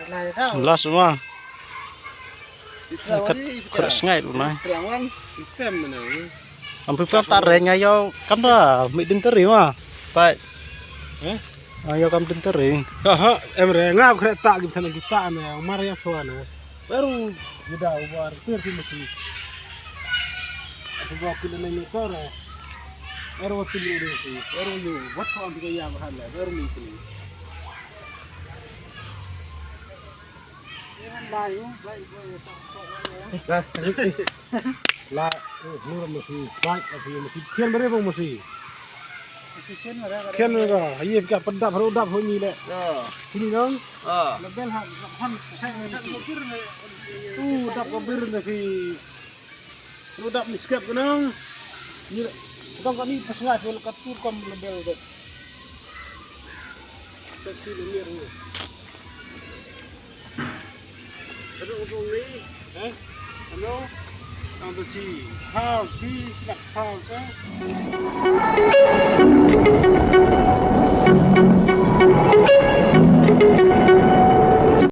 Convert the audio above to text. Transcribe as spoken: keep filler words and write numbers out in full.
Las ma. Kat khreh sngai ruh na. Am phi pam ta reng ïa ïoh kam da mih dintari ma. Pai. Eh? Ah, ïoh kam dintari. Ha ha, em re nga khreh ta gi thana gi ta na mar ïa thwa na. Baru gida ubar ter phi masi. Aku bawa kilo na ni tore. Baru pili deh si. Baru yu wat thwa am phi ka ïa bahan la. Baru ni pili. La, eh, nur masi, baik, masi, masi, kian bare bang masi. Kian bare, aye ka pedap haru dap ho ni le. Sini nang. Lebel ha, han, tu dap ko bir na ki. Haru dap ni skep nang. Ni le, dang ka ni pas ngai ka tur kam lebel dap. Tapi ni. Hello, Bong Lee. Eh? Hello? Ang ta chi. How? Please, nak how, eh?